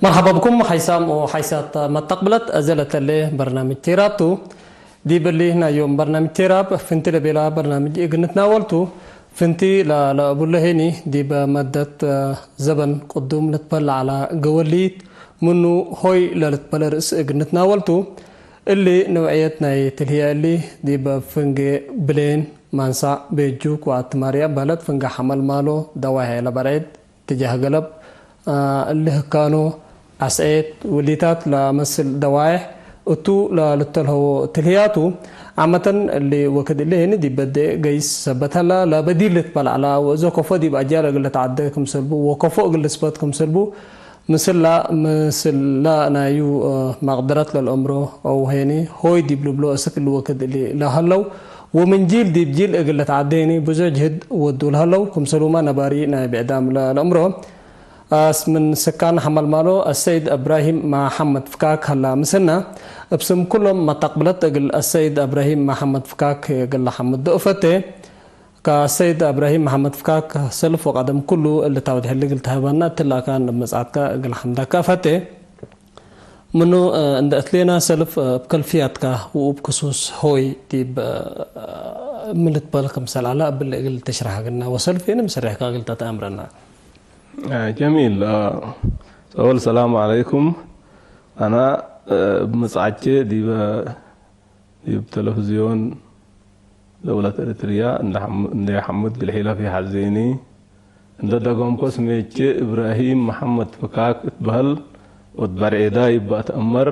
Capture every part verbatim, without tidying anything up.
መርሐባ ብኩም ሐይሳም ወሐይሳት መተቅብለት፣ አዜ ለተሌ በርናምጅ ቴራብ ቱ። ዲብ እሊ ናይ ዮም በርናምጅ ቴራብ ፍንቲ ለቤላ በርናምጅ እግል ንትናወል ቱ። ፍንቲ ለለአቡለ ሄኒ ዲብ መደት ዘበን ቅዱም ልትበል ለዐለ ገወሊት ምኑ ሆይ ለልትበለ ርእስ እግል ንትናወል ቱ። እሊ ነውዕየት ናይ ትልህየ እሊ ዲብ ፍንጌ ብሌን፣ ማንሳዕ፣ ቤጁክ ወአትማርያ በህለት ፍንጌ ሐመልማሎ ደዋሄ ለበርዔድ ትጃህ ገለብ፣ አ፣ እሊ ህካኖ፣ አስዔት፣ ውሊታት ለመስል ደዋይሕ እቱ ለልተልሀዎ ትልህያቱ። ዓመተን እሊ ወክድ እሊ ህኒ ዲብ በዴ ገይስ ሰበት ሀላ፣ ለበዲር ልትበል ዐላ፣ ወእዘ ከፎ ዲብ አጅያል እግል ልትዓደ ክምሰልቡ ወከፎ እግል ልስበት ክምሰልቡ ምስላ፣ ምስላ ናዩ፣ አ፣ መቅደረት ለልአምሮ አው ሄኒ ሆይ ዲብ ልብሎ እስክ እሊ ወክድ እሊ ለሀለው ወምን ጂል ዲብ ጂል እግል ልትዓዴኒ ብዙሕ ጅህድ ወዱ ለሀለው፣ ክምሰሉመ ነባሪ ናይ ብዕዳም ለለአምሮ። አስ ምን ስካን ሐመልማሎ አሰይድ እብራሂም መሐመድ ፍካክ ሀላ ምስልነ። እብ ስም ኩሎም መተቅብለት እግል አሰይድ እብራሂም መሐመድ ፍካክ እግል ለሐምዶ እፈቴ። ከአሰይድ እብራሂም መሐመድ ፍካክ ሰልፍ ወቀደም ኩሉ እሊ ታውድሕ እሊ እግል ተሀበና እትለ አካን እብ መጽአትከ እግል ሐምደከ እፈቴ። ምኑ፣ እ፣ እንደ እትሌና ሰልፍ፣ እ፣ እብ ከልፍያትካ ወእብ ክሱስ ሆይ ዲብ፣ እ፣ ምን ልትበል ክምሰል ዐለ እብል እግል ትሽረሐግና ወሰልፍ የነ ምስሬሕካ እግል ተትአምረና። አ፣ ጀሚል። አ፣ ሰወል ሰላም ዐለይኩም። አና፣ እ፣ እብ መጽዓቼ ዲበ ዲብ ተለፍዝዮን ደውለት ኤረትርያ እንዴ ሐም-፣ እንዴ ሐምድ ግልሒለ ፊ ሐዜኒ። እንዴ ደገምኮ ስሜቼ እብራሂም መሐመድ ፍካክ እትበህል ወእት በርዔዳይ እበ አትአመር።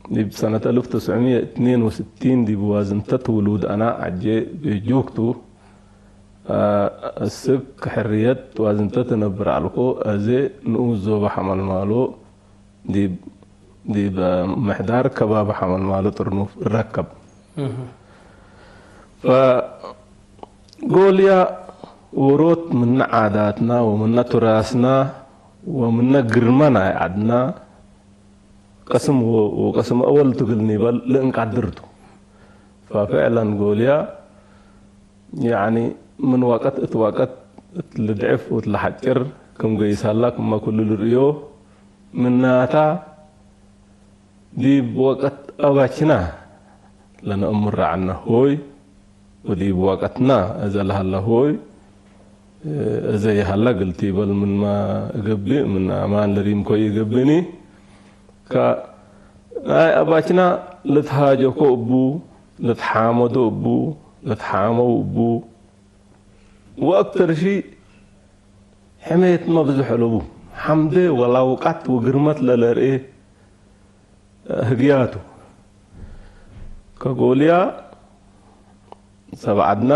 ዲብ ሰነት አልፍ ወትስዕ ምእት ወትኔን ወስቲን ዲብ ዋዝንተት ውሉድ አና ዐጄ ቤጆክ ቱ። አ፣ እስክ ሕርየት ዋዝንተት እነብር ዐልኮ። አዜ ንኡስ ዞበ ሐመልማሎ ዲብ፣ ዲብ ምሕዳር ከባቢ ሐመልማሎ ጥርኑፍ እረከብ። እህ። ፈጎልያ ዎሮት ምነ ዓዳትና ወምነ ቱራስና ወምነ ግርመ ናይ ዐድና ቅስም ወ-፣ ወቅስም አወል ቱ እግል ኒበል ለእንቃድር ቱ። ፈፍዕለን ጎልያ ያኒ ምን ወቀት እት ወቀት እት ልድዕፍ ወእት ለሐጭር ክም ገይስ ሀላ፣ ክመ ኩሉ ልርእዮ ምናታ ዲብ ወቀት አባችና ለነአምር ዐልነ ሆይ፣ ወዲብ ወቀትና እዘ ለሀለ ሆይ፣ እዘ ይሀለ እግል ቲበል ምንመ እገብእ፣ ምን አማን ለሪምኮ ኢገብእኒ። ከ-፣ ናይ አባችና ልትሃጀኮ እቡ፣ ልትሓመዶ እቡ፣ ልትሓመው እቡ፣ ወአክተር ሺ ሕሜትመ ብዙሕ አለቡ። ሐምዴ ወላውቃት ወግርመት ለለርኤ ህግያቱ። ከጎልያ ሰብ ዐድና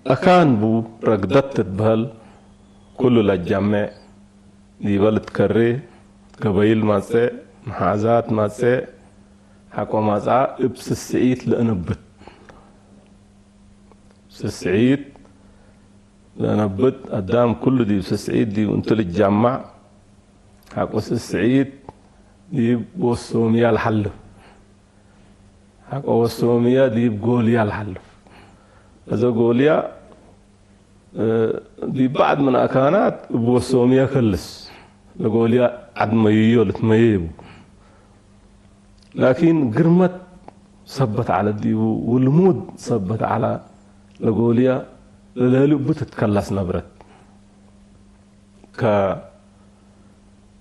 አካን ቡ ረግደት ትትበህል ኩሉ ለጀሜዕ ዲበ ልትከሬ ገበይል መጽእ፣ መሓዛት መጽእ፣ ሐቆ መጽአ እብ ስስዒት ለእነብት። ስስዒት ለነብት አዳም ኩሉ ዲብ ስስዒት ዲብ እንቱ ልትጃማዕ፣ ሐቆ ስስዒት ዲብ ወሶምያ ለሐልፍ፣ ሐቆ ወሶምያ ዲብ ጎልያ ለሐልፍ። እዘ ጎልያ፣ እ፣ ዲብ በዕድ ምን አካናት እብ ወሶምያ ከልስ፣ ለጎልያ ዐድ መይዮ ልትመዬ ቡ። ላኪን ግርመት ሰበት ዐለ ዲቡ ወልሙድ ሰበት ዐለ። ለጎልያ ለለሊ እቡ ትትከለስ ነብረት። ከ-፣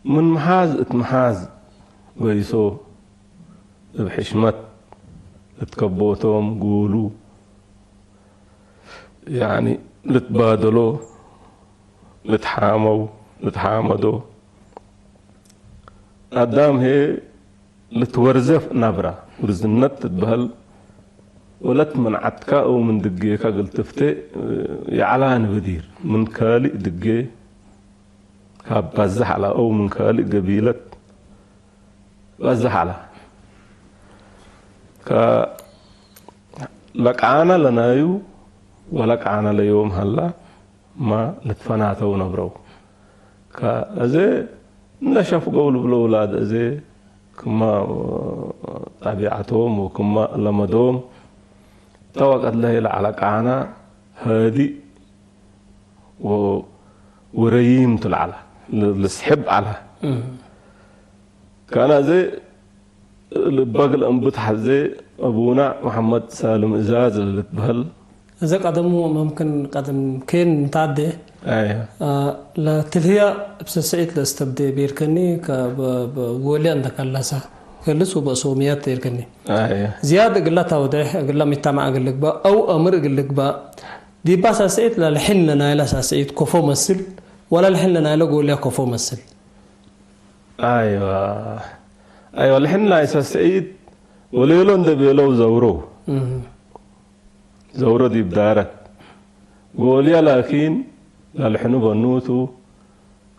ምን መሓዝ እት መሓዝ ገይሶ እብ ሕሽመት ልትከቦቶም ጉሉ፣ ያኒ ልትባደሎ፣ ልትሓመው፣ ልትሓመዶ። አዳም ህዬ ልትወርዘፍ ነብራ፣ ውርዝነት ትትበህል ወለት ምን ዐድካ አው ምን ድጌካ እግል ትፍቴ ይዐላኒ በዲር፣ ምን ካልእ ድጌ ካብ ባዝሕ ዐላ አው ምን ካልእ ገቢለት ባዝሕ ዐላ። ከ-፣ ለቃነ ለናዩ ወለቃነ ለዮም ሀላ። ማ ልትፈናተው ነብረው። ከአዜ እንደ ሸፍገው ልብሎ ውላድ አዜ ክመ ጠቢዐቶም ወክመ ለመዶም፣ እተ ወቀት ለህይ ለዐለ ቃና ሃዲእ ወ-፣ ወረዪም ቱ ለዐለ። ል-፣ ልስሕብ ዐለ። እም። ካን አዜ ልበ እግል እንብት ሐዜ አቡነ መሐመድ ሳልም እዛዝ ለልትበህል። እዘ ቀደሙ መምክን ቀደም ኬን እንታዴ፣ አየ። አ፣ ለትልህያ እብ ሰሰኢት ለእስተብዴ ቤርከኒ ከ-፣ በ-፣ በ-፣ ጎልያ እንተ ከለሰ ከልስ ወበሶምያት ቴርከኒ። አየ። ዝያድ እግላ ታውዴሕ እግላ ሚታማዕ እግል ልግባእ አው አምር እግል ልግባእ ዲባ ሳሰኢት ለልሕን ለናይላ ሳሰኢት ኮፎ መስል ወለ ልሕን ለናይለ ጎልያ ኮፎ መስል? አይዋ፣ አይዋ፣ ልሕን ናይ ሰስዒት ወሌሎ እንደ ቤለው ዘውሮ፣ እህ። ዘውሮ ዲብ ዳረት። ጎልያ ላኪን ለልሕኑ በኑቱ፣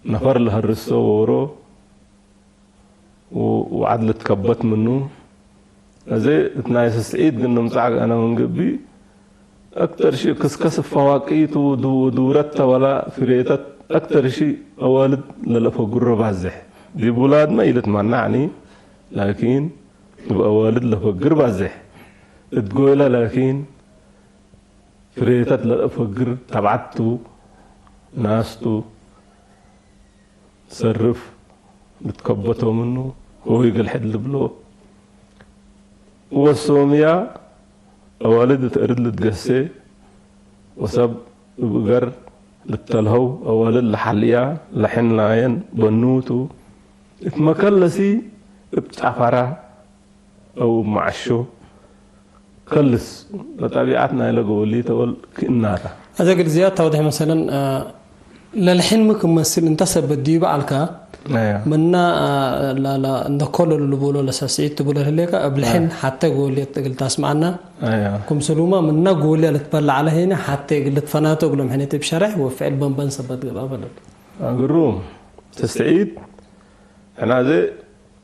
ነፈር ለሀርሶ ዎሮ፣ ው-፣ ወዐድ ልትከበት ምኑ። አዜ እት ናይ ሰስዒት ግን ንምጻዕ ገአነ ምን ገብእ፣ አክተር ሺ ክስከስ እብ ፈዋቂት ወዱ-፣ ወዱረት ተ ወላ ፍሬተት አክተር ሺ አዋልድ ለለፈግሮ ባዝሕ። ዲብ ውላድመ ኢልትመናዕኒ፣ ላኪን እብ አዋልድ ለፈግር ባዝሕ። እት ጎይለ ላኪን ፍሬተት ለለፈግር ተብዓት ቱ፣ ናስ ቱ። ሰርፍ ልትከበቶ ምኑ፣ ሆይ እግል ሕድ ልብሎ። ወሶምያ አዋልድ እት እርድ ልትገሴ፣ ወሰብ እብ እገር ልተልሀው አዋልድ ለሐልያ፣ ለሕን ናየን በኑቱ፣ እት መከለሲ እብ ጫፋራ፣ አው እብ መዐሾ ከልስ፣ ለጠቢዐት ናይለ ገወሊተ ወል ክእናተ። አዜ እግል ዝያድ ተውዴሕ መሰለን፣ አ፣ ለልሕን ሚ ክመስል እንተ ሰበት ዲቡ በዐልከ፣ አያ። ምና፣ አ፣ ለ-፣ ለ-፣ እንደ ኮለሉ ልቡሎ ለሰስዒት ትቡለ ህሌከ፣ እብ ልሕን አያ። ሐቴ ጎልየት እግል ታስምዐና። አያ። ክምሰሉመ ምና ጎልያ ልትበለዕ ዐለ ሄነ ሐቴ እግል ልትፈናቶ እግሎም ሕኔት እብ ሸሬሕ ወፍዕል በንበን ሰበት ገብአ በለል። ግሩም። ተስዒት ሕናዜ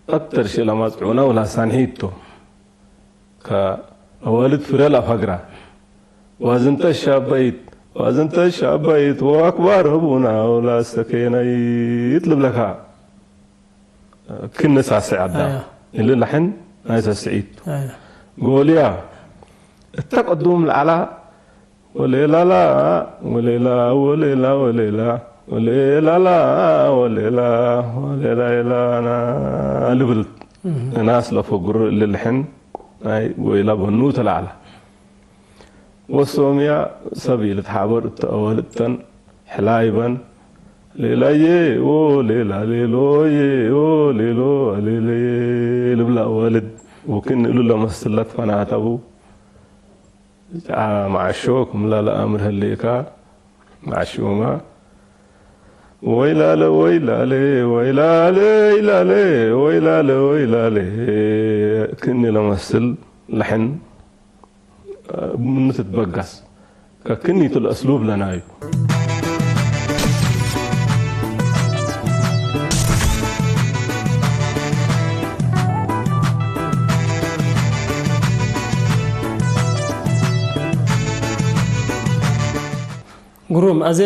አክተር ሺ ለማጽዑነ ወላሳንሒት ቶም። ከአዋልድ ፍረ ለአፈግራ። ዋዝንተ ሻበይት፣ ዋዝንተ ሻበይት ወአክባር ህቡና ወላሰኬነይት ልብለካ። ክነ ሳስዕ አዳም። አያ። እሊ ለሐን ናይ ሰስዒት። አያ። ጎልያ እተ ቅዱም ለዐላ ወሌላላ፣ ወሌላ፣ ወሌላ፣ ወሌላ፣ ወሌላላ፣ ወሌላ፣ ወሌላ፣ ሌላና ልብል እህ። እናስ ለፈግሩ እሊ ልሕን ናይ ጎይላ በኑት ለዐለ። ወሶምያ ሰብ ኢልትሓበር እተ አዋልድ ተን ሕላይ በን፣ ሌላዬ ወሌላ ሌሎዬ ወሌሎ ሌለዬ ልብላ አዋልድ ወክን እሉ ለመስለት ፈናተቡ። አ፣ መዐሾ ክምላ ለአምር ህሌካ፣ መዐሾመ። ወይላለ ወይላሌ፣ ወይላለ ይላሌ፣ ወይላለ ወይላሌ፣ ክእኒ ለመስል ለሐን፣ አ፣ ምኑ ትትበገስ። ከክኒቱ ለአስሉብ ለናዩ። ግሩም፣ አዜ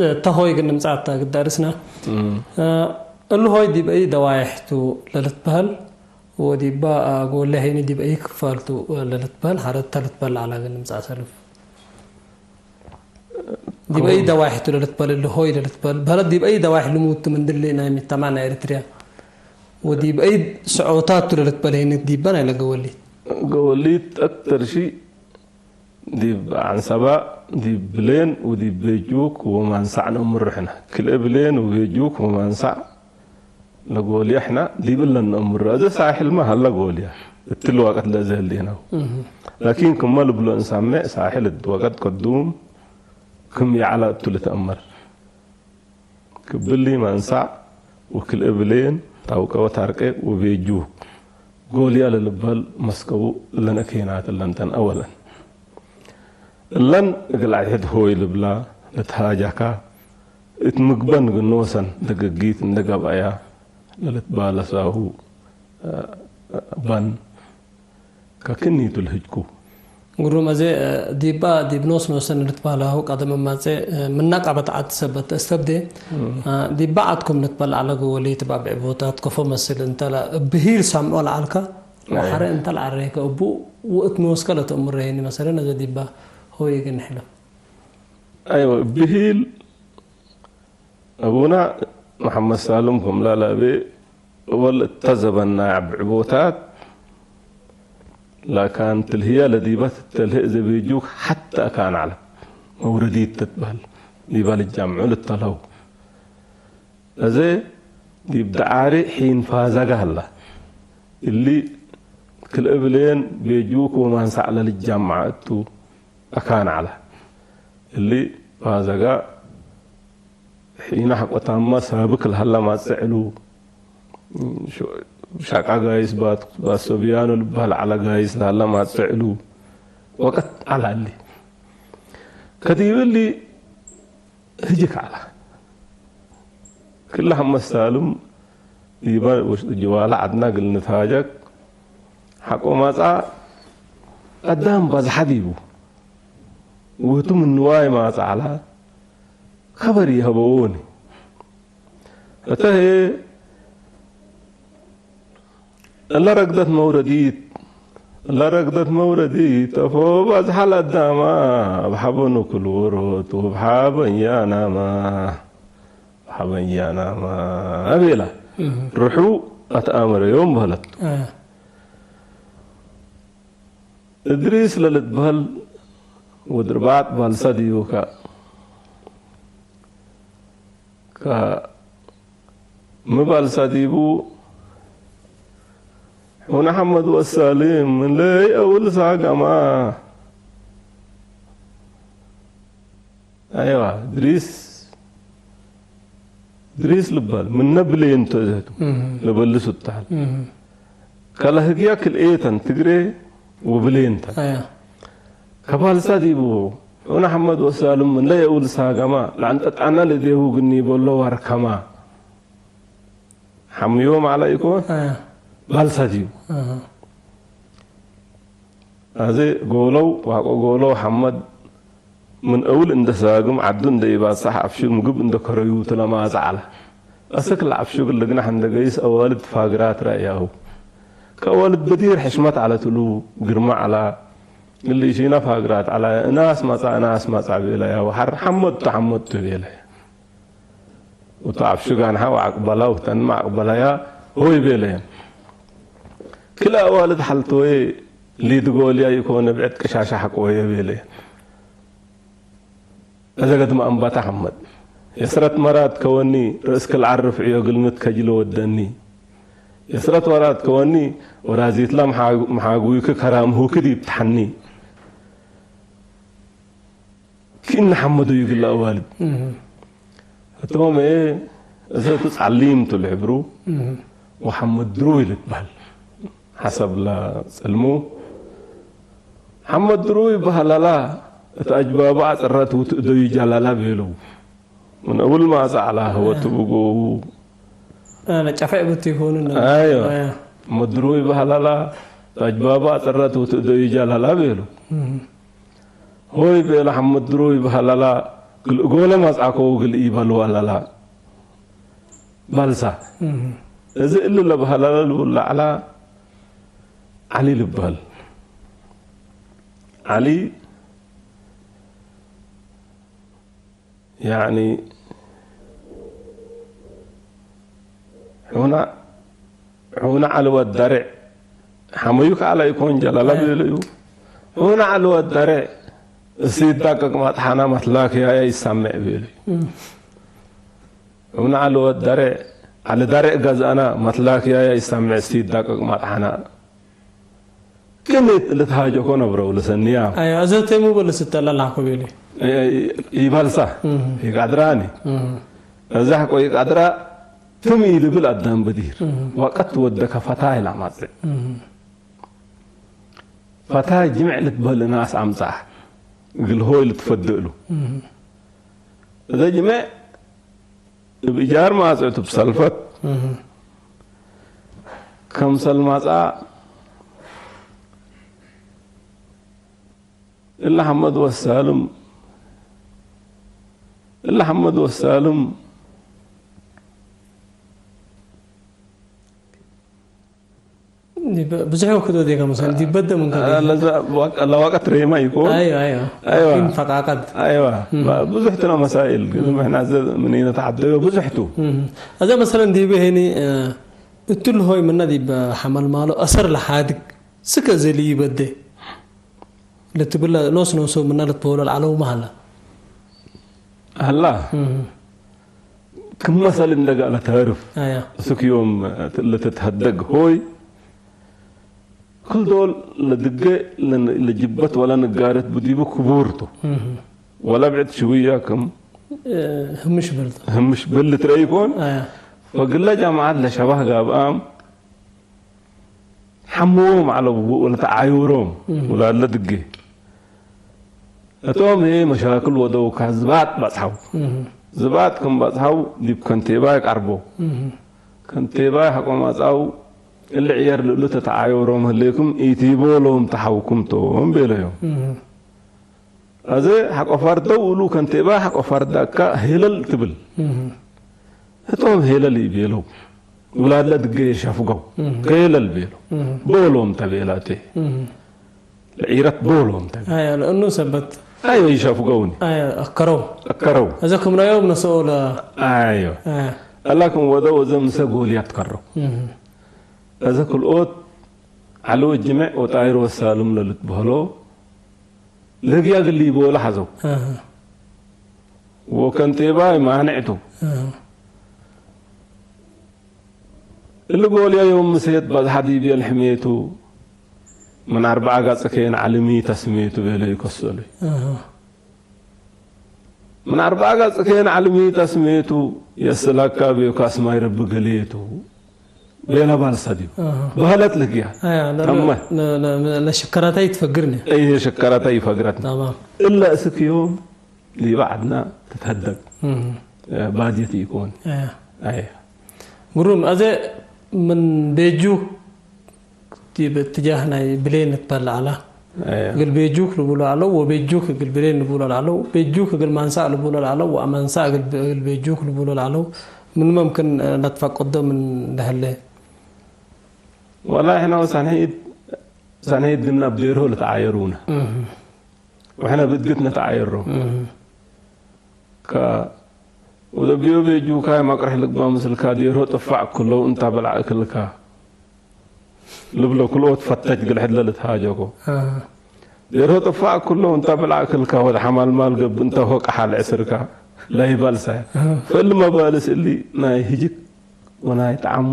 እተ ሆይ ግን ንምጽአት ግድ አርስና። እም። እ፣ እሉ ሆይ ዲብ አይ ደዋይሕ ቱ ለልትበህል ወዲባ፣ አ፣ ጎለ ሄኒ ዲብ አይ ክፋል ቱ ለልትበህል ሐረተ ልትበል ዐላ ግን ንምጽአ ሰልፍ። ዲብ አይ ግሩም። ደዋይሕ ቱ ለልትበል፣ እሊ ሆይ ለልትበል በለድ ዲብ አይ ደዋይሕ ልሙድ ቱ ምን ድሊ ናይ ምጅተማዕ ናይ ኤሪትርያ ወዲብ አይ ስዖታት ቱ ለልትበል ሄኒ ዲበ ናይ ለገወሊት። ገወሊት አክተር ሺ ዲብ ዐንሰበ፣ ዲብ ብሌን ወዲብ ቤጁክ ወማንሳዕ ነአምሩ ሕነ። ክልኤ ብሌን ወቤጁክ ወማንሳዕ ለጎልየ ሕነ ዲብ እለን ነአምሩ። አዜ ሳሕልመ ሀለ ጎልየ፣ እትሊ ወቅት ለአዜ ህሌነው። እህ። ላኪን ክመ ልብሎ እንሰምዕ ሳሕል እት ወቅት ቅዱም ክም ይዐለ እቱ ልትአመር። ክብሊ መንሳዕ ወክልኤ ብሌን፣ ታውቀ ወታርቄ ወቤጁ፣ ጎልያ ለልበል መስከቡ እለን እኬናት እለን ተን አወለን። እለን እግል አይሕድ ሆይ ልብላ ለትሃጃካ፣ እት ምግበን ግኖሰን ደገጊት እንደ ገብአያ ለልትባለሳሁ በን። ከክኒቱ ልህጅኩ። ግሩም፣ አዜ፣ እ፣ ዲባ ዲብ ኖስ ኖሰን ልትበህላሁ ቀደም ማጼ፣ እ፣ ምና ቀበት ዐድ ሰበት እስተብዴ፣ እም። እ፣ ዲባ ዐድኩም ልትበል ዐለ ገወሊት ባብዕ ቦታት ከፎ መስል እንተ ለብሂል ሰምዖ ለዐልከ፣ አይ። ወሐረ እንተ ለዐሬከ እቡ ወእት ኖስከ ለተእምሮ ሄኒ መሰለን፣ አዜ ዲባ ሆይ እግል ንሕለፍ። አይወ፣ ብሂል አቡና መሐመድ ሳልም ክም ላላቤ ወል እተ ዘበን ናይ አብዕቦታት ላካን ትልህያ ለዲበ ትተልህእ እዘ ቤጁክ ሐተ አካን ዐለ። መውረዲት ትትበህል ዲበ ልጃምዑ ልተልሀው። አዜ ዲብ ደዓሪ ሒን ፋዘገ ሀላ። እሊ ክልኤ ብሌን ቤጁክ ወማንሳዕ ለልጃምዐ እቱ አካን ዐለ። እሊ ፋዘገ ሒነ ሐቆታመ ሳብክ ለሀለ ማጽዕ እሉ። ሻቃ ጋይስ ባት፣ ባት ሶብያኖ ልበሀል ዐለ ጋይስ ለሀለ ማጽዕ እሉ። ወቀት ዐለ እሊ። ከዲብ እሊ ህጅክ ዐለ። ክለ ሐመድ ሳልም ዲበ ውሽጥ ጅዋለ ዐድነ እግል ንትሃጀክ ሐቆ ማጽአ አዳም በዝሐ ዲቡ። ወህቱ ምን ንዋይ ማጽአ ዐለ። ከበር ይሀበዎኒ። እተ ህዬ እለ ረግደት መውረዲት፣ እለ ረግደት መውረዲት፣ አፎ በዝሐ ለአዳማ እብ ሐበኑ ክል ወሮት ወእብ ሐበን ያናማ፣ እብ ሐበን ያናማ ቤላ። እህ። ርሑ አትአመረዮም በህለት። አ። እድሪስ ለልትበህል ወድ ርባጥ ባልሳ ዲቡ ከ-፣ ከ-፣ ሚ ባልሳ ዲቡ፣ ሑነ ሐመድ ወሳሊም ምን ለይአውል ሳገማ። አይዋ፣ ድሪስ፣ ድሪስ ልባል፣ ምነ ብሌን ቱ እዘቱ፣ እህ። ለበልሱ ተሃል። እህ። ከለህግያ ክልኤተን ትግሬ ወብሌን ተን። አያ። ከባልሳ ዲቡ፣ ዑነ ሐመድ ወሳልም ምን ለየኡል ሳገማ፣ ለአንጠጣና ለዴሁ ግኒ ቦሎ ዋርከማ። ሐምዮም ዐለ ኢኮን? አያ። ባልሳ ዲቡ። አሃ። አዜ ጎለው፣ ዋቆ ጎለው ሐመድ ምን እውል እንደ ሳግም ዐዱ እንደ ኢባጽሕ አፍሹግ ምግብ እንደ ከረዩቱ ለማጽእ ዐለ። አሰክ ለአፍሹግ እሊ ግናሕ እንደ ገይስ አዋልድ ፋግራት ረአያሁ። ከአዋልድ በዲር ሕሽመት ዐለት እሉ፣ ግርመ ዐላ። እሊ ሺነ ፋግራት ዐላ። እናስ መጽአ፣ እናስ መጽአ ቤለያ ወሐር ሐመድቱ ሐመድቱ ቤለያ። ወተ አፍሹግ አንሐ ወአቅበላ ወተንመ አቅበለያ ሆይ ቤለየን። ክልኤ አዋልድ ሐልቶዬ ሊድጎልያ ኢኮነ ብዕድ ቅሻሻ ሐቆየ ቤለየን። አዘገድመ አንበተ ሐመድ። የስረት መራት ከወኒ ርእስክ ለዐርፍ ዕዮ ግልምት ከጅሎ ወደኒ። የስረት ወራት ከወኒ ወራዚትላ መሓጉይክ ከራምሁክ ዲብ ተሐኒ። ክእነ ሐመዱ ይግለ አዋልድ። እህ። ህቶም እዘ እቱ ጸሊም ቱ ለሕብሩ እህ። ወሐመድ ድሩይ ልትበህል። ሐሰብ ለጽልሙ ሐመድ ድሩይ በህለላ እት አጅባቡ አጽረት ውትእደዩ ጀለላ ቤለው። ምን እውል ማጸ ዐላ ህወቱ አያ። ብጎቡ። አነ ጨፈዕ ብቱ ይኮኑ ነው። አዮ። አያ። ሐመድ ድሩይ በህለላ እት አጅባቡ አጽረት ውትእደዩ ጀለላ ቤለው። እህ። ሆይ ቤለ ሐመድ ድሩይ በህለላ፣ ግል እጎለ መጽአኮ ግል ኢበልወ ለላ ባልሳ። እህ። እዚ እሊ ለበህለለ ልብል ለዐላ ዐሊ ልበህል። ዐሊ ያኒ ሑና ሑነ ዐሊ ወድ ደሬዕ፣ ሐመዩክ ዐለ ኢኮን ጀለለ አይ። ቤለዩ። ሑነ ዐሊ ወድ ደሬዕ፣ እሲት ደቅቅ መጥሐና መትላክያየ ይሰምዕ ቤለዩ። እም። ሑነ ዐሊ ወድ ደሬዕ፣ ዐሊ ደሬዕ ገዝአና መትላክያየ ይሰምዕ እሲት ደቅቅ መጥሐና። ቅኒት ልትሃጀኮ ነብረው ልሰንያ። አይ፣ አዘ ቴሙ በልስ እተ ለላኮ ቤለዩ። ኢ-፣ ኢ-፣ ኢበልሳ፣ እም። ኢቀድራኒ። እም። እዛሕ ቆይ ቀድራ ትም ኢልብል አዳም በዲር እህ። ወቀት ወደከ ፈታይ ለአማጽእ። እህ። ፈታይ ጅምዕ ልትበህል እናስ አምጽአ እግል ሆይ ልትፈድእ እሉ። እህ። እዘ ጅምዕ እብ እጃር ማጽእቱ እብ ሰልፈት እህ። ከምሰል ማጽአ እለ ሐመድ ወሳልም፣ እለ ሐመድ ወሳልም ብ-፣ ብዙሕ ወክድ ወዴከ መሰለን፣ ዲብ በደ ምን ከ አ፣ ለዛ ዋቅ-፣ ለዋቀት ሬማ ይኮን? አይወ፣ አይወ። አይወ። ላኪን ፈቃቀት። አይወ። እህ። ብዙሕ ትነ መሳኢል፣ ግን እህ። ምሕና ዘ-፣ ምን ኢነተዓደዮ ብዙሕ ቱ። እህ። አዜ መሰለን ዲብ ሄኒ፣ እ፣ እትል ሆይ ምነ ዲብ ሐመልማሎ አሰር ለሓድግ ስከ ዘልኢበዴ። ለትብለ ኖስ ኖሱ ምነ ልትበሆሎ ለዐለው ማ ሀለ? ሀላ። እህ። ክም መሰል እንደ ገአለ ተዕርፍ። አያ። እስክ ዮም ለትትሀደግ ሆይ፣ ክል ዶል ለድጌ ለን-፣ ለጅበት ወለ ንጋረት ብዲቡ ክቡር ቱ። እህ። ወለ ብዕድ ሽውያ ክም እህ፣ ህምሽ በልት። ህምሽ በልት ረኢኮን። አያ። ፈግለ ጀማዐት ለሸባህ ጋብአም ሐምዎም ዐለው ወለተዓዩሮም እህ። ውላድለ ድጌ። እቶም ህዬ መሻክል ወደው ከዝባጥ በጽሐው። እህ። ዝባጥ ክም በጽሐው ዲብ ከንቴባይ ቀርበው። እህ። ከንቴባይ ሐቆ መጽአው፣ እሊ ዕየር ለእሉ ተተዓዩሮም ህሌኩም ኢቲቦሎም ተሐውኩም ቶም ቤለዮም። እህ። አዜ ሐቆ ፈርደው እሉ ከንቴባ ሐቆ ፈርደከ ሄለል ትብል። እህ። ህቶም ሄለል ኢቤለው። ውላድለ ድጌ ሸፍገው። እህ። ከሄለል ቤለው። እህ። ቦሎም ተቤላቴ። እህ። ለዒረት ቦሎም ተቤ። አያ፣ ለእኑ ሰበት። አዮ፣ ይሸፍገውኒ። አያ፣ አከረው። አከረው። አዜ ክም ናዮም ነሰኦ ለ-፣ አዮ። አያ። አላ ክም ወደው አዜ ምሰ ጎልያት ከረው። እህ። አዜ ክልኦት ዐሊ ወጅምዕ ወጣይር ወሳልም ለልትበህሎ ለህግያ እግል ሊቦ ለሐዘው። አሃ። ወከንቴባይ ማንዕ ቱ። አሃ። እሊ ጎልያ ዮም ምሴት በዝሐ ዲብየ ለሕሜቱ፣ ምን አርበዓ ገጽ ኬን ዐሊ ሚ ተስሜቱ ቤለ ይከሰሉይ። አሃ። ምን አርበዓ ገጽ ኬን ዐሊ ሚ ተስሜቱ፣ የስላካ ቤኩ አስማይ ረቢ ገሌቱ። ቤለ ባልሰ ዲብ አሃ። በህለት ልግያ። አያ፣ ለ-፣ ተመ። ለ-፣ ለ-፣ ለ-፣ ለሽከራታይ ትፈግርኒ። እይ፣ ሽከራታይ ይፈግረትኒ። ተማም። እለ እስክ ዮም ሊበ ዐድና ትትሀደግ። እህ። ባድየት ኢኮን። አያ። አያ። ግሩም። አዜ ምን ቤጁ ዲብ እትጃህ ናይ ብሌን እትበል ዐላ። አያ። እግል ቤጁክ ልቡሎ ዐለው ወቤጁክ እግል ብሌን ልቡሎ ለዐለው፣ ቤጁክ እግል ማንሳእ ልቡሎ ለዐለው ወአማንሳእ እግል፣ እግል ቤጁክ ልቡሎ ለዐለው፣ ምን መምክን ለትፈቅዶ ምን ለህሌ? ወላሂ ሕነ ወሳንሒት፣ ሳንሒት ግና እብ ዴርሆ ልትዓየሩነ። እህ። ወሕነ ብእድግት ነትዓየሮ። እህ። ከ-፣ ወደብዮ ቤጁካይ መቅርሕ ልግባ ምስልካ፣ ዴርሆ ጥፋዕ ክለው እንታ በልዐ እክልካ ልብሎ ክልኦት ፈተች እግል ሕድለ ልትሃጀኮ። አሃ። ዴርሆ ጥፋዕ ክለው እንታ በልዐ እክልካ ወድ ሐማል ማል ገብእ እንተ ሆ ቀሓል ዕስርካ ለይባልሰ። አሃ። ፈእሊ መባልስ እሊ ናይ ህጅክ ወናይ ጠዓም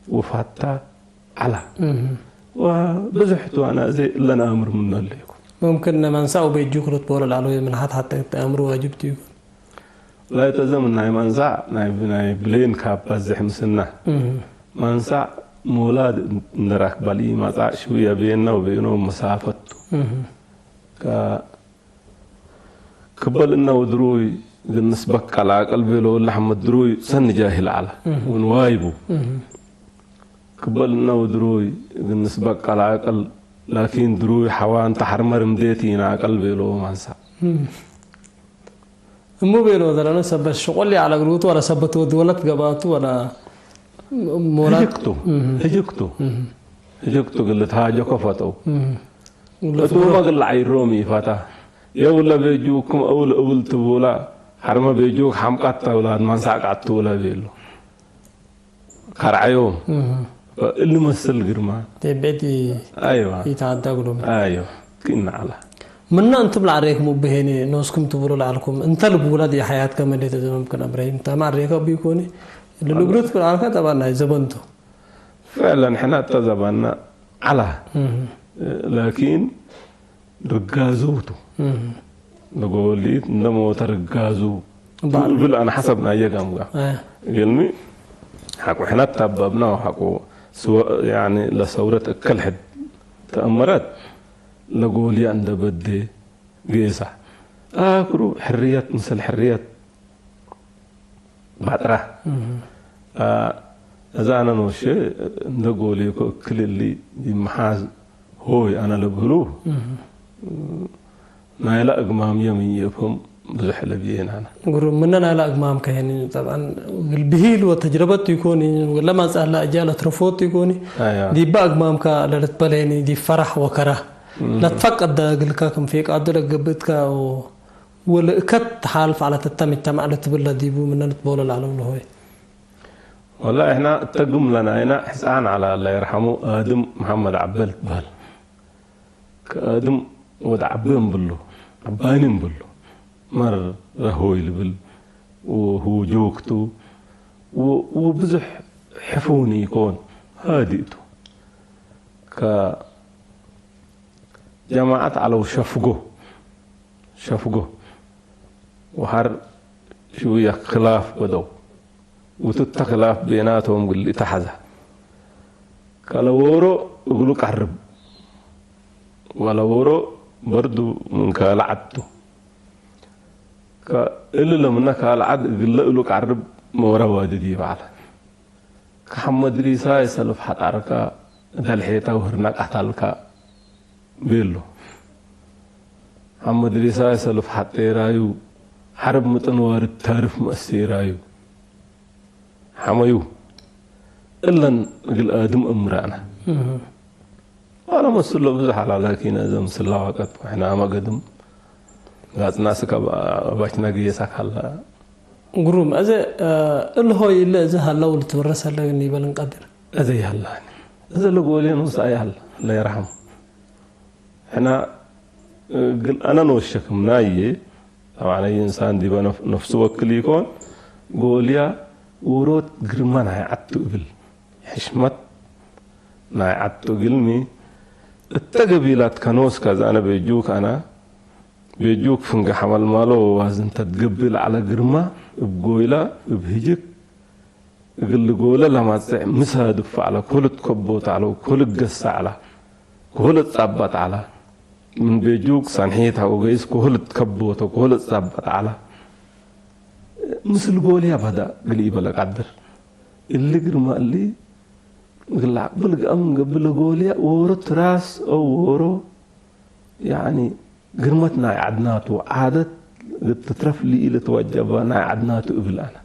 ወፋታ ዐላ። እህ። ወብዝሕ ቱ አነ እዜ እለን አምር ምኑ ህሌኩ። ሙምክን መንሳእ ወቤጁክ ልትቦሎ ለዐለው ምን ሐት ሐቴ እት አምር ዋጅብ ቱ ይኩን። ላይተዘም ናይ መንሳእ ናይ፣ ናይ ብሌን ካብ በዝሕ ምስና። እህ። መንሳእ ሞላድ እንደ ራክበ ለኢመጽእ ሽውየ ቤነ ወቤኖም መሳፈት ቱ። እህ። ከ-፣ ክበል እነ ወድሩይ እግል ንስበቅ ለአቅል ቤሎ ለሐመድ ድሩይ ሰኒ ጃህል ዐለ እህ። ወንዋይቡ። እህ። ክበል እነ ወድሩይ እግል ንስበቅ ለአቅል ላኪን ድሩይ ሐዋን ተሐርመ ርምዴት ኢነአቅል ቤሎ ማንሳ። እም። እሙ ቤሎ ዘለነ ሰበት ሽቁል ይዐለ እግል ውጡ ወለ ሰበት ወድ ወለት ገባቱ ወለ ሞላት። ህጅክቱ፣ እህ። ህጅክቱ። እህ። ህጅክቱ እግል ልትሃጀኮ ፈተው። እህ። እቱመ እግል ለዐይሮም ኢፈታ። የውለ ቤጁክም እውል እውል ትቡላ፣ ሐርመ ቤጁክ ሐምቃት ተውላድ ማንሳዕ ቀዐት ትውለ ቤሉ። ከርዐዮም። እህ። እሊ መስል ግርማ። ቴቤት ኢ-፣ አይዋ። ኢተአዳ እግሎም። አይዋ። ክእነ ዐለ። ምነ እንቱም ለአሬክሙ እብ ሄኒ ኖስኩም ትቡሉ ለዐልኩም፣ እንተ ልቡለ ዲብ ሐያትከ መሌተ ዘመምክን እብራሂም፣ እንተ መ አሬከ እቡ ኢኮኒ? እሊ ልብሉት ክል ዐልከ ጠባን ናይ ዘበንቱ። ፍዕለን ሕነ እተ ዘበንነ ዐለ። እህ። ላኪን ርጋዙ ቱ። እህ። ለጎሊት እንደ ሞተ ርጋዙ በዐል። እብል አነ ሐሰብ ናየ ጋምጋ። አየ። እግልሚ ሐቆ ሕነ ተአበብነ ወሐቆ ስወ-፣ ያኒ ለሰውረት እከል ሕድ ተአመረት ለጎልያ እንደ በዴ ጌሰ። አክሩ ሕርየት ምስል ሕርየት ባጥራ። እህ። አ፣ እዛ አነ ኖሼ እንደ ጎሌኮ እክል እሊ ዲብ መሓዝ ሆይ አነ ለብህሉ፣ እህ። ናይላ እግማምየ ምን ይእፍህም ብዙሕ ለብዬ ናና። ግሩም። ምነ ናይለ አግማምከ ያኒ፣ ጠብዐን፣ እግል ብሂል ወተጅረበት ኢኮኒ፣ ወለ ማንጻላ እጃ ለትረፎት ኢኮኒ፣ አያ። ዲበ አግማምከ ለልትበለ ያኒ፣ ዲብ ፈራሕ ወከራህ እም። ለትፈቀደ እግልከ ክም ፌቃዱ ለገብእትከ ወ-፣ ወለእከት ተሓልፍ ዐለ ተተ ምጅተማዕ ለትብል ለዲቡ ምነ ልትቦሎ ለዐለው ለሆይ። ወላሂ፣ እሕና እተ ግም ለናይና ሕጻን ዐለ፣ አላህ ይርሐሙ፣ አድም መሐመድ ዐበ ልትበህል። ከአድም ወድ ዐቢ እምብሉ፣ ዐባኒ እምብሉ፣ መረ ሆይ ልብል፣ ወህዉ ጆክ ቱ፣ ወ-፣ ወብዙሕ ሕፉኒ ኢኮን፣ ሃድእ ቱ። ከ ጀማዐት ዐለው ሸፍጎ፣ ሸፍጎ ወሐር ሽውየ ክላፍ በደው። ውትተ ክላፍ ቤናቶም እግል ኢተሐዘ። ከለዎሮ እግሉ ቀርብ፣ ወለዎሮ በርዱ ምን ካልዐት ቱ። ከእሊ ለምነ ካልዐት እግለ እሉ ቀርብ ሞረ ዋዲ ዲብ ዐለ። ከሐመድሪሳይ ሰልፍ ሐጣርከ፣ ደልሔተ ውህርነ ቀተልከ ቤሎ። ሐመድሪሳይ ሰልፍ ሐጤራዩ፣ ሐርብ ምጥን ዋርድ ታርፍ መአሴራዩ። ሐመዩ እለን እግል አድም እምራነ። እህ። አነ መስሎ ብዙሕ ዐላ፣ ላኪን እዘ ምስላ ወቀት ወሕናመ ገድም ጋጽና ስከ ባችና ግየሳ ካላ። ግሩም። እዘ፣ እ፣ እለ ሆይ እለ እዘ ሀለው ልትወረስ ሀለ እግል ኒበል እንቀድር። እዘ ያላኒ። እዘ ለጎሌ ኖስ አይ ሀለ፣ አለ ይርሐም። ሕና፣ እ፣ እግል አነ ኖሸክም ናዬ፣ ጠብዓን አይ እንሳን ዲበ ነፍ-፣ ነፍሱ ወክል ኢኮን፣ ጎልያ ዎሮት ግርመ ናይ ዐድ ቱ እብል። ሕሽመት ናይ ዐድ ቱ እግልሚ፣ እተ ገቢላት ከኖስ ከዛነ ቤጁክ አነ፣ ቤጁክ ፍንጌ ሐመልማሎ ወዋዝንተ ትገብእ ለዐለ ግርማ፣ እብ ጎይላ፣ እብ ህጅክ፣ እግል ጎለ ለማጽዕ ምሳድፍ ዐለ፣ ክሁል ትከቦት ዐለ፣ ክሁል ትገሰ ዐለ፣ ክሁል ትጻበጥ ዐለ። ምን ቤጁክ ሰንሒት ሀው ገይስ ክሁል ትከቦተ፣ ክሁል ትጻበጥ ዐለ። ምስል ጎልያ በዳ እግል ኢበለ ቀድር። እሊ ግርማ እሊ እግል ለአቅብል ገአ ምን ገብእ ለጎልያ ዎሮ ትራስ አው ዎሮ፣ ያኒ፣ ግርመት ናይ ዐድናቱ፣ ዓደት እግል ትትረፍ ለኢልትወጀበ ናይ ዐድናቱ እብል አነ።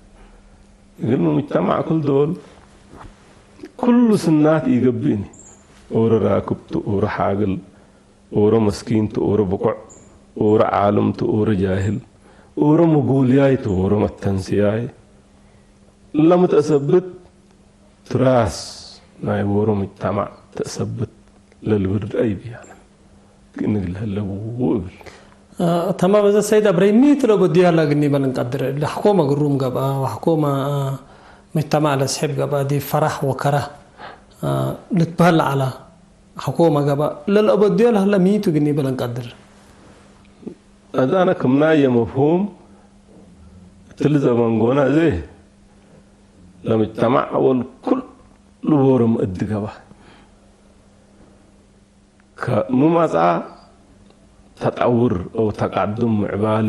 እግል ሙጅተማዕ ክል ዶል፣ ክሉ ስናት ኢገብእኒ። ዎሮ ራክብ ቱ፣ ዎሮ ሓግል፣ ዎሮ መስኪን ቱ፣ ዎሮ ብቁዕ፣ ዎሮ ዓልም ቱ፣ ዎሮ ጃህል፣ ዎሮ መጎልያይ ቱ፣ ዎሮ መተንስያይ። ለምትአሰብት ትራስ ናይ ዎሮ ሙጅተማዕ ተአሰብት ለልብርድ አይ ብያነ ክእንግ ለህለቡ እብል። አ፣ ተማም። እዘ ሰይድ አብረሂም ሚ ቱ ለበድዮ ሀላ እግል ኒበል እንቀድር? እሊ ሐኮመ ግሩም ገብአ ወሐኮመ፣ አ፣ ሙጅተማዕ ለስሕብ ገብአ ዲብ ፈራሕ ወከረህ፣ አ፣ ልትበህል ዐለ። ሐኮመ ገብአ ለልአበድዮ ለሀለ ሚ ቱ እግል ኒበል እንቀድር? አዳነ ክምናየ መፍሁም እትሊ ዘመን ጎነ እዜ ለምጅተማዕ አወል ኩሉ ዎሮ ምእዲ ገብአ። ከእሙ መጽአ ተጠውር አው ተቃዱም ምዕባሌ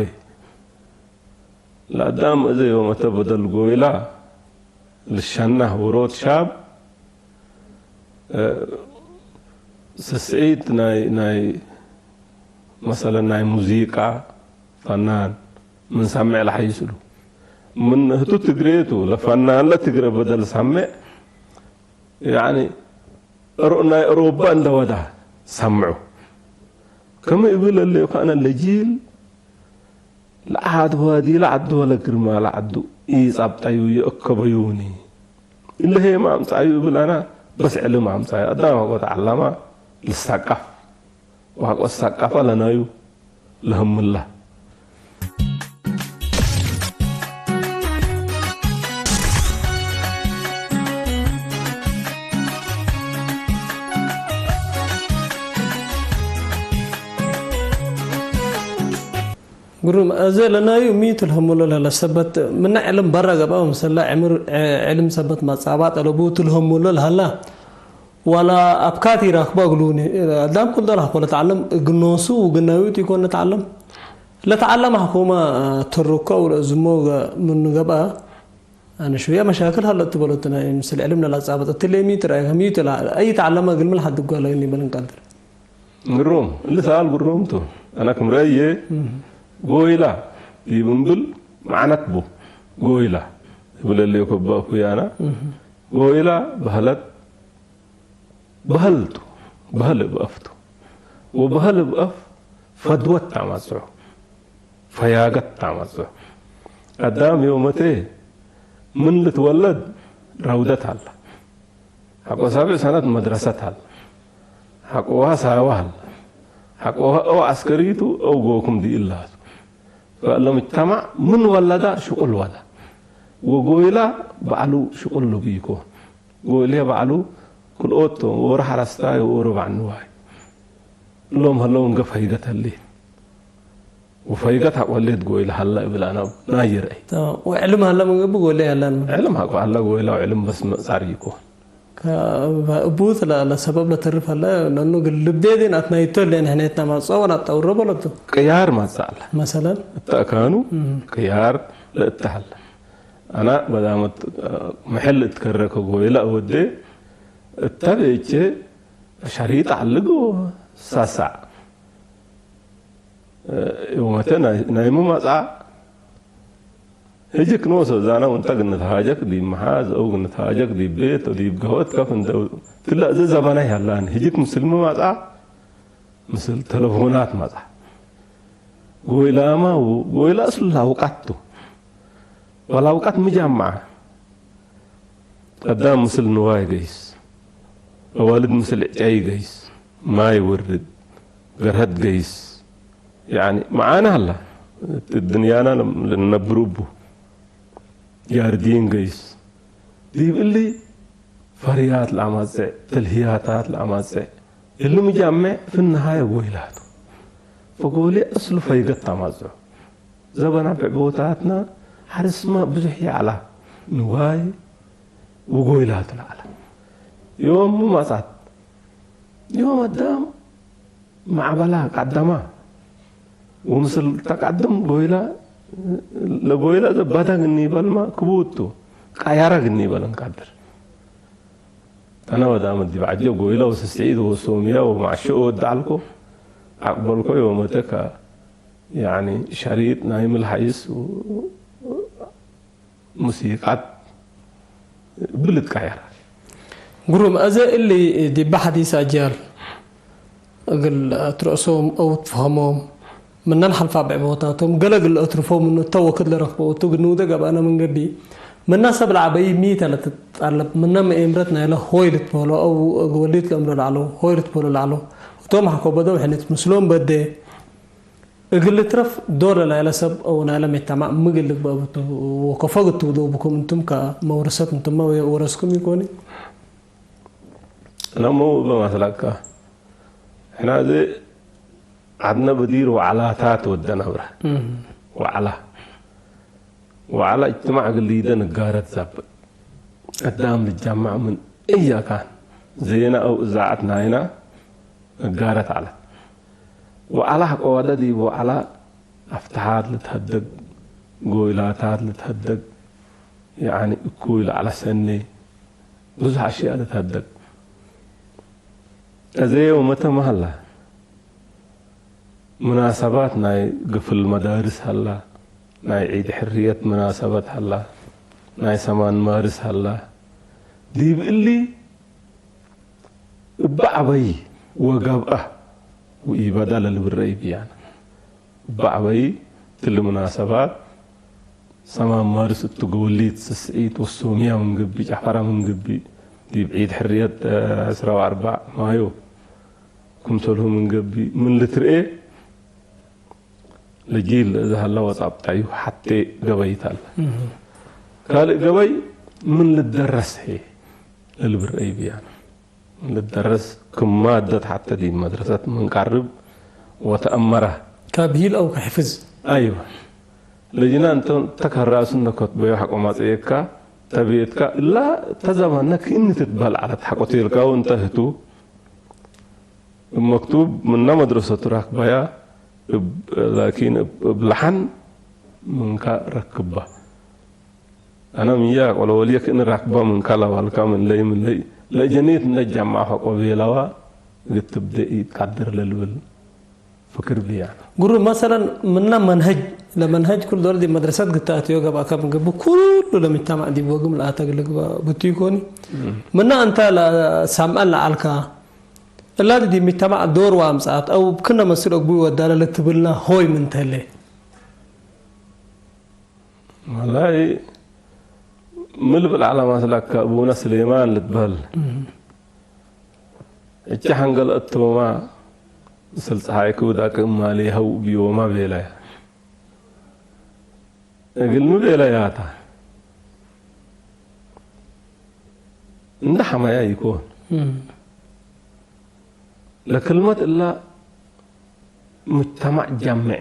ለአዳም እዘ ዮመተ በደል ጎይላ ልሸናህ ዎሮት ሻብ፣ እ፣ ስስዒት ናይ፣ ናይ፣ መሰለን ናይ ሙዚቃ ፈናን ምን ሰምዕ ለሐይስ እሉ። ምን ህቱ ትግሬ ቱ፣ ለፈናን ለትግረ በደል ሰምዕ፣ ያኒ፣ እሮ-፣ ናይ አውሮፓ እንደ ወዳ ሰምዑ። ከመ እብል እለ ከአነ ለጂል ለዐድ ዋዲ ለዐዱ ወለ ግርማ ለዐዱ ኢጸብጠዩ ይእከበዩኒ። እለ ሄመ አምጽአዩ እብል አነ በስ ዕልም አምጽአዩ። አዳም አቆ ተዐለመ ልሰቀፍ ወሐቆ ሰቀፈ ለናዩ ለህምላ። ግሩም። እዘ ለናዩ ሚ ትልህምሎ ለህለ ሰበት ምነ ዕልም በረ ገብአ፣ ምሰለ ዕምር፣ ዕ-፣ ዕልም ሰበት መጻባጥ አለቡ ትልህምሎ ለህላ፣ ወላ አብካት ኢራክቦ እግሉኒ። አዳም ኩል ዶል ሐቆ ለተዐለም እግል ኖሱ ወግናዩ ቱ ኢኮን ለተዐለም። ለተዐለም ሐኮመ ተሩከ ወለእዝሞ ገ-፣ ምኑ ገብአ፣ አነ ሽውየ መሻክል ሀለ ትበሎት ናይ ምስል ዕልም ለላጻበጥ እትሌ ሚ ትረአየ፣ ከሚ ትላ-፣ አይ ተዐለመ እግል ምን ሐድጎ ለእግል ኒበል እንቀድር። ግሩም፣ እሊ ሰኣል ግሩም ቱ። አነ ክም ረአየ፣ እህ። ጎይላ፣ ዲብ እምብል መዕነት ቡ። ጎይላ እብለሌኮ እበ አፉያና። እህ። ጎይላ በህለት በህል ቱ። በህል እብ አፍ ቱ። ወበህል እብ አፍ ፈድወት ታመጽኦ። ፈያገት ታመጽኦ። አዳም ዮመቴ ምን ልትወለድ ረውደት ሀለ። ሐቆ ሳብዕ ሰነት መድረሰት ሀለ። ሐቆ ውሃ ሳዋ ሀለ። ሐቆ ውሃ አው ዐስከሪቱ አው ጎኩም ዲኢላ ቱ። ፈእለ ሙጅተማዕ ምን ወለዳ ሽቁል ወዳ። ወጎይላ በዕሉ ሽቁል ልቡ ኢኮን። ጎይልየ በዕሉ ክልኦት ቶም፣ ዎሮ ሐረስታይ ወዎሮ በዕል ንዋይ። እሎም ሀለው እንገ ፈይገት ህሌት። ወፈይገት ሐቆ ህሌት ጎይላ ሀላ እብል አነ ናይ ርአይ። ተማም። ወዕልም ሀለ ምን ገብእ ጎይላ ያላን። ዕልም ሐቆ ሀለ ጎይላ ወዕልም በስ መጻር ኢኮን። ከ-፣ እቡ ለ-፣ ለሰበብ ለተርፍ ሀለ፣ ለእኑ እግል ልቤ ዲን አትናይቶ ህሌን ሕኔትና ማጽኦ ወናጣውሮ በለቱ። ቅያር ማጽእ ዐለ። መሰለን? እተ አካኑ እም። ቅያር ለእተ ሀለ። አና በዳመት፣ አ፣ መሐል እትከረከ ጎይላ እወዴ፣ እተ ቤቼ ሸሪጥ አልግ ወሳሳዕ። እ፣ ዮመተ ናይ-፣ ናይሙ መጽአ፣ ህጅክ ኖሰ ዛና ወንተ ግንትሃጀክ ዲብ መሓዝ፣ አው ግንትሃጀክ ዲብ ቤት፣ ዲብ ገሆት ከፍ እንተ፣ ትላ እዘ ዘበናይ ሀላን፣ ህጅክ ምስልሚ መጽአ፣ ምስል ተለፎናት መጽአ። ጎይላማ ው-፣ ጎይላ እስሉ ለአውቃት ቱ። ወለአውቃት ምጃምዐ። አዳም ምስል ንዋይ ገይስ፣ አዋልድ ምስል ዕጫይ ገይስ፣ ማይ ወርድ፣ ገርሀት ገይስ፣ ያኒ መዓነ ሀላ፣ እት ድንያና ለም-፣ ልንነብሩ እቡ፣ ያርዲን ገይስ፣ ዲብ እሊ ፈርያት ለአማጽዕ፣ ተልህያታት ለአማጽዕ፣ እሊ ምጃምዕ ፍንሃየ ጎይላቱ። ፈጎሌ እስሉ ፈይገት ተማጽዑ። ዘበና ብዕቦታትና ሐርስመ ብዙሕ ይዐላ፣ ንዋይ ወጎይላቱ ለዐላ። ዮም ሙ መጽአት? ዮም አዳም ማዕበላ ቀደማ። ወምስል ተቀድም ጎይላ፣ ለጎይላ ዘባዳ ግኒ በልማ ክቡቱ፣ ቀያራ ግኒ በለን ቀድር። አነ ወዳመ ዲብ ዐጀ ጎይላ ወስስዒድ ወሶምያ ወማዕሾ ወዳልኮ አቅበልኮ ዮመተከ፣ ያኒ ሸሪጥ ናይ ምልሐይስ ሙሲቃት እብል ልትቀየር። ግሩም። አዜ እሊ ዲበ ሐዲስ አጅያል እግል አትርዕሶም አው ትፍሀሞም፣ ምነ ለሐልፋ ብዕቦታቶም፣ ገለ እግል ለአትርፎ ምኑ እተ ወክድ ለረክቦ እቱ እግል ንውዴ ገብአነ ምን ገብእ፣ ምነ ሰብ ለዐበዩ ሚ ተ ለትትጠለብ፣ ምነ መኤምረት ናይለ ሆይ ልትበህሎ አው እግ ወሊት ለእምሮ ለዐለው ሆይ ልትበህሎ ለዐለው፣ እቶም ሐኮ በደው ሕኔት ምስሎም በዴ፣ እግል ልትረፍ ዶር ለናይለ ሰብ አው ናይለ መጅተማዕ ምግል ልግበእ ብቱ ወከፎ እግል ትውደው ብኩም እንቱም ከመውረሰት እንቱመ ወወረስኩም ኢኮኒ? ለሙ እበ መስለከ፣ ሕና እዚ ዐድነ በዲር ወዐላታት ወደ ነብረ። እም። ወዐላ፣ ወዐላ እጅትማዕ እግል ሊደ ንጋረት ዛብጥ። አዳም ልጃማዕ ምን እይ አካን፣ ዜና አው እዛዐት ናይና፣ እጋረት ዐለት። ወዐላ ሐቆ ወደ ዲብ ወዐላ አፍተሓት ልትሀደግ፣ ጎይላታት ልትሀደግ፣ ያኒ እኩይ ለዐለ ሰኔ፣ ብዙሕ አሽያእ ልትሀደግ። አዜ ወመተ ማ ሀላ፣ ምናሰባት ናይ ግፍል መዳርስ ሀላ፣ ናይ ዒድ ሕርየት ምናሰበት ሀላ፣ ናይ ሰማን ማርስ ሀላ። ዲብ እሊ እበ ዐበይ ወገብአ ወኢበዳ ለልብል ረአይ ብያነ። እበ ዐበይ እትሊ ምናሰባት ሰማን ማርስ እቱ፣ ገወሊት፣ ስስዒት ወሶምያ ምን ገብእ፣ ጨፈራ ምን ገብእ፣ ዲብ ዒድ ሕርየት፣ እ፣ ዕስራ ወአርበዕ ማዮ ክምሰልሁ ምን ገብእ፣ ምን ልትርኤ፣ ለጂል እዘ ሀለ ወጻብጣዩ ሐቴ ገበይ ተለ። እህ። ካልእ ገበይ ምን ልደረስ ህዬ ለልብል ረአይ ብያነ። ምን ልደረስ ክም ማደት ሐቴ ዲብ መድረሰት ምን ቀርብ ወተአመረ። ከብሂል አው ከሕፍዝ። አይወ። ለጅና እንተ ተከራሱ እንደ ከትበዮ ሐቆ ማጽኤካ ተቤትካ እላ ተዘማነ ክእኒ ትትበል ዐለት ሐቆ ቴልካው እንተ ህቱ። እብ መክቱብ ምነ መድረሰቱ ራክበያ፣ እብ፣ ላኪን እብ፣ እብ ለሐን ምንከ ረክባ። አነ ምያ ቆለ ወልየ ክእኒ ራክባ ምንከ ለባልካ ምን ለይ ምን ለይ፣ ለእጀኔት እንደ ጀማዕ ፈቆ ቤለዋ እግል ትብዴ ኢትቀድር ለልብል። ፍክር ብያ። ጉሩ መሰለን ምነ መንሀጅ፣ ለመንሀጅ ኩል ዶል ዲብ መድረሰት ግታትዮ ገብአከ ምን ገብእ ኩሉ ለምጅተማዕ ዲብ ወግም ለአተ እግል ልግበእ ብቱ ኢኮኒ። ምነ እንተ ለሰምዐን ለዐልካ፣ እላ ዲብ ምጅተማዕ ዶር ወአምጽአት አው ክነ መስል አግቡይ ወዳለ ለትብልና ሆይ ምን ተህሌ? ወላሂ፣ ሚ ልብል ዐለ መስለከ፣ አቡነ ስሌማን ልትበህል። እም። እቼ ሐንገል እቶማ፣ ምስል ጸሓይክ ውዳቅ እማሌ ሀው ብዮማ ቤለያ። እግልሚ ቤለያታ። እንደ ሐመያ ኢኮን። እም። ለክልመት እላ ሙጅተማዕ ጃምዕ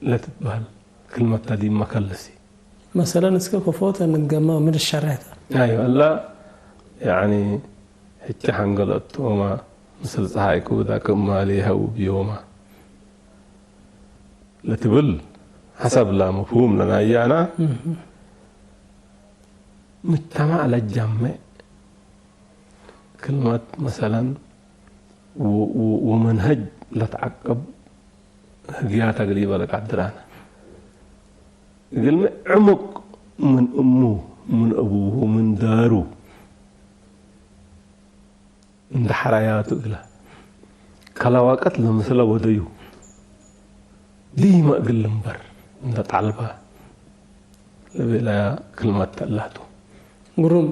ለትትበህል ክልመት ተ ዲብ መከለሲ። መሰለን፣ እስከ ከፎተ ንትገመ ምን ሸሬተ? አይወ፣ እላ፣ ያኒ፣ ህቼ ሐንገለ እቶማ፣ ምስል ጸሓይክ ውዳቅ እማሌ ሀው ብዮማ ለትብል ሐሰብ ለመፍሁም ለናያና፣ እህ። ሙጅተማዕ ለጃምዕ ክልመት፣ መሰለን፣ ወ-፣ ወ-፣ ወመንሀጅ ለተዐቅብ ህግያት እግል ኢበለቅ አድራነ። እግልሚ ዕሙቅ ምን እሙ፣ ምን አቡሁ፣ ምን ዳሩ እንደ ሐራያቱ እግለ ከለዋቀት ለምስለ ወደዩ ዲመ እግል ልንበር እንደ ጣልባ። ለቤለያ ክልመት ተላቱ። ግሩም።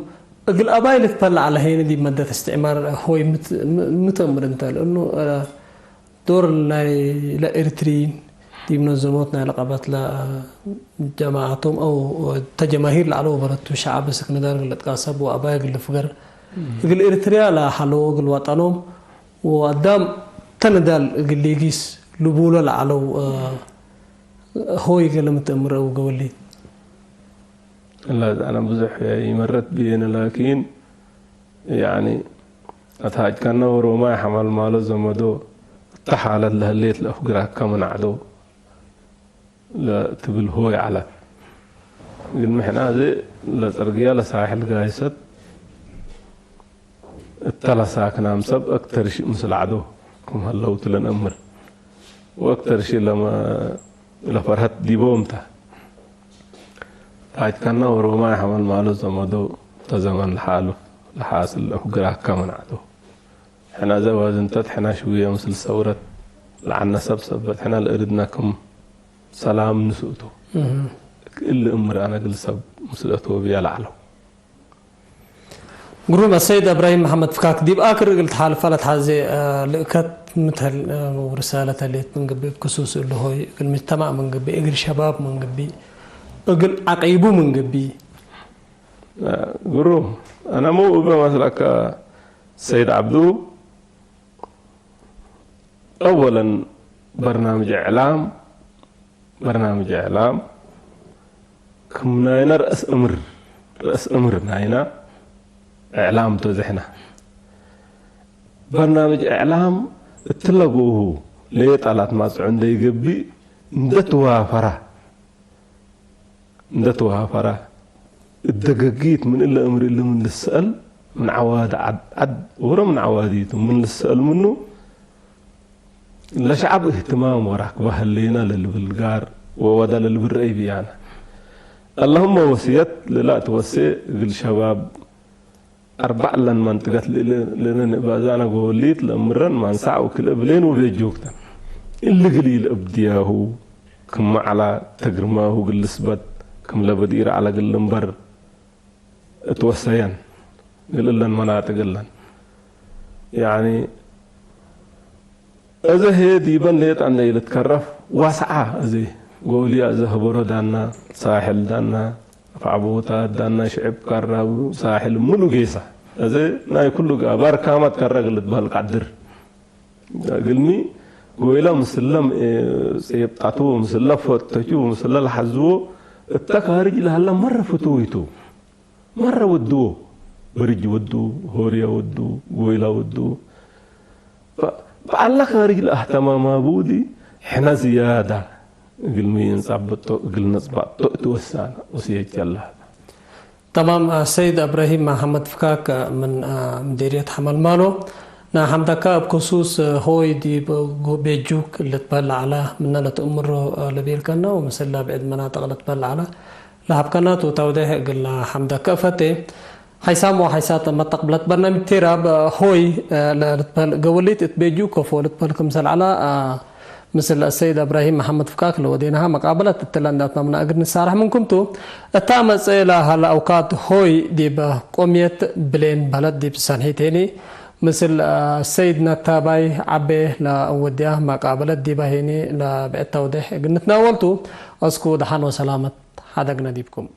እግል አባይ ልትበለዕ ለሀይነ ዲብ መደት እስትዕማር ሆይ ምት-፣ ም-፣ ምተምር እንተ፣ ለእኑ፣ አ፣ ዶር ናይ ለኤሪትሪን ዲብ ነዘሞት ናይ ለቀበት ለጀማዓቶም አው ተጀማሂር ለዐለው በረቱ ሸዐብ እስክ ንዳል እግል ልትቃሰብ ወአባይ እግል ልፍገር፣ እግል ኤሪትርያ ለሀለው እግል ወጠኖም ወአዳም ተንዳል እግል ሊጊስ ልቡሎ ለዐለው፣ አ፣ ሆይ እግል ምትእምር አው ገወሊት። እላ አነ ብዙሕ ኢመረት ብዬነ፣ ላኪን፣ ያኒ፣ አትሃጅከነ ወሮማይ ሐመልማሎ ዘመዶ፣ እተ ሓለት ለህሌት ለአፍግራከ ምን ዐዶ ለትብል ሆይ ዐለት። እግልሚ ሕነ አዜ ለጸርግያ ለሳሕል ጋይሰት፣ እተ ለሳክናም ሰብ አክተር ሺ ምስል ዐዶ ክም ሀለው ቱ ለነአምር። ወአክተር ሺ ለመ-፣ ለፈርሀት ዲቦም ተ። ታጅከነ ወሮማይ ሐመልማሎ ዘመዶ ተ ዘመን ለሓሉ ለሓስል አፍግራከ ምን ዐዶ። ሕነ አዜ ዋዝንተት ሕነ ሽውየ ምስል ሰውረት ለዐነ ሰብ ሰበት ሕነ ለእርድነ ክም ሰላም ንስእቱ። እህ። እሊ እምር አነ እግል ሰብ ምስል አቶብያ ለዐለው። ግሩም። አሰይድ እብራሂም መሐመድ ፍካክ፣ ዲብ አክር እግል ተሓልፋ ለተሐዜ፣ አ፣ ልእከት ምተል፣ አ፣ ወርሳለት ህሌት ምን ገብእ፣ እብ ክሱስ እሉ ሆይ፣ እግል ምጅተማዕ ምን ገብእ፣ እግል ሸባብ ምን ገብእ፣ እግል ዐቂቡ ምን ገብእ። አ፣ ግሩም። አነ ሙ እበ መስለከ ሰይድ ዐብዱ፣ አወለን በርናምጅ እዕላም፣ በርናምጅ እዕላም ክም ናይነ ረአስ እምር፣ ረአስ እምር ናይነ እዕላም ቱ። ዝሕነ በርናምጅ እዕላም እትለ ጎሁ ሌጠ ላትማጽዖ እንዴ ይገብእ እንዴ ትዋፈረ፣ እንዴ ተወሃፈረ፣ እት ደገጊት ምን እለ እምር እሊ ምን ልሰአል፣ ምን ዐዋዲ ዐድ፣ ዐድ ወረ ምን ዐዋዲቱ ምን ልሰአል ምኑ፣ ለሸዐብ እህትማም ወራክበ ህሌነ ለልብል ጋር ወወደ ለልብል ረአይ ብያነ። አለሁመ ወስየት ለላእትወሴ እግል ሸባብ፣ አርበዕ እለን መንጥቀት ለእለ፣ ለእለ ንእባዛነ ጎሊት ለእምረን ማንሳዕ ወክልኤ ብሌን ወቤት ጆክተን። እሊ እግል ኢልአብድያሁ ክመ ዐለ ተግርማሁ እግል ልስበት ክም ለበዲር ዐለ እግል ልንበር እትወሰየን እግል እለን መናጥቅ እለን። ያኒ፣ እዘ ህዬ ዲበን ሌጠ እንዴ ኢልትከረፍ ዋስዓ፣ እዘ ጎልያ፣ እዘ ህበሮ ዳና፣ ሳሕል ዳና፣ አፍዐቦታት ዳና፣ ሽዕብ ካራቡ፣ ሳሕል ምሉ ጌሰ። እዘ ናይ ኩሉ ገአባር ካመት ከረ እግል ልትበህል ቀድር። እግልሚ ጎይላ ምስለ ጼብጠቱ፣ ምስለ ፈተቹ፣ ምስለ ለሐዝዎ፣ እተ ካርጅ ለሀለ መረ ፍቱይ ቱ። መረ ወድዎ፣ በርጅ ወዱ፣ ሆርያ ወዱ፣ ጎይላ ወዱ። ፈ-፣ ፈአለ ካርጅ ለአህተማም አቡዲ፣ ሕነ ዝያዳ እግልሚ እንጸብጦ፣ እግል ነጽበጦ እት ወሳነ ወስየት ጀላለ። ተማም፣ ሰይድ እብራሂም መሐመድ ፍካክ ምን፣ ምዴርየት ሐመልማሎ። ነሐምደከ እብ ክሱስ ሆይ ዲብ ቤጁክ ልትበህል ለዐለ ምነ ለትእምሮ ለቤልከነ ወምስል ለብዕድ መናጥቅ ልትበህል ለዐለ ለሀብከነ ቱ ተውዴሕ እግል ነሐምደከ እፈቴ። ሐይሳም ወሐይሳት መተቅብለት በርናምጅ ቴራብ ሆይ ለልትበህል ገወሊት እት ቤጁክ ከፎ ልትበህል ክምሰል ዐለ ምስል አሰይድ እብራሂም መሐመድ ፍካክ ለወዴናሃ መቃበለት እትለ እንዳትመምና እግል ንሳረሕ ምንኩም ቱ። እታ መጽአ ለሀለ አውካት ሆይ ዲብ ቆምየት ብሌን በለድ ዲብ ሰንሒት ሄኒ ምስል አሰይድ ነታባይ ዐቤ ለእንወድያ መቃበለት ዲበ ሄኒ ለብዕድ ተውዴሕ እግል ንትናወል ቱ። አስኩ ደሐን ወሰላመት ሐደግነ ዲብኩም።